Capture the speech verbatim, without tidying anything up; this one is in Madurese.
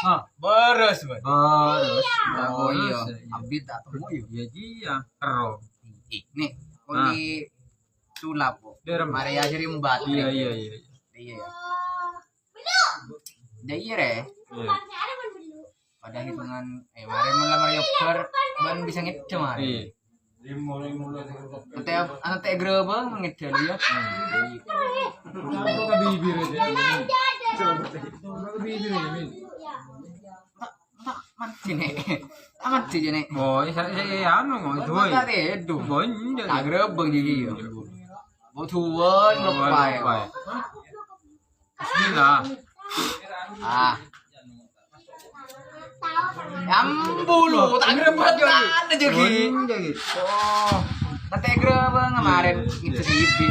Ah, bârâs, Bân. Bârâs. Oh, iya. Bârâs, iya. Abit tak temu, ya. Iya, iya. Ero. Ih, nih, Ah. oli sulap, kok. Derem. Mare aja rimbat. Iya, iya, iya. Iya, ya. Dah iya, Re. Iya. Padahal hitungan, eh, mare malam mare nyobar, Bân bisa ngedem, mare. Iya. Ante, ante gerobak mengedel ya. Coba ke bibir aja. Coba ke bibir ya, Min. Tak, tak, mati, Nek. Amat sih, Nek. Oh, ya, saya, saya, ya, anu, itu, boy. Mata deh, aduh. Boy, enggak. Tak gerobak jadi ya. Mau tuan, Oh, lupa ya. Lupa ya. Bismillah. Ah. Ambulu, tak gerobak, tak ada jadi. Boy, enggak gitu. Oh, nanti gerobak kemarin itu sih.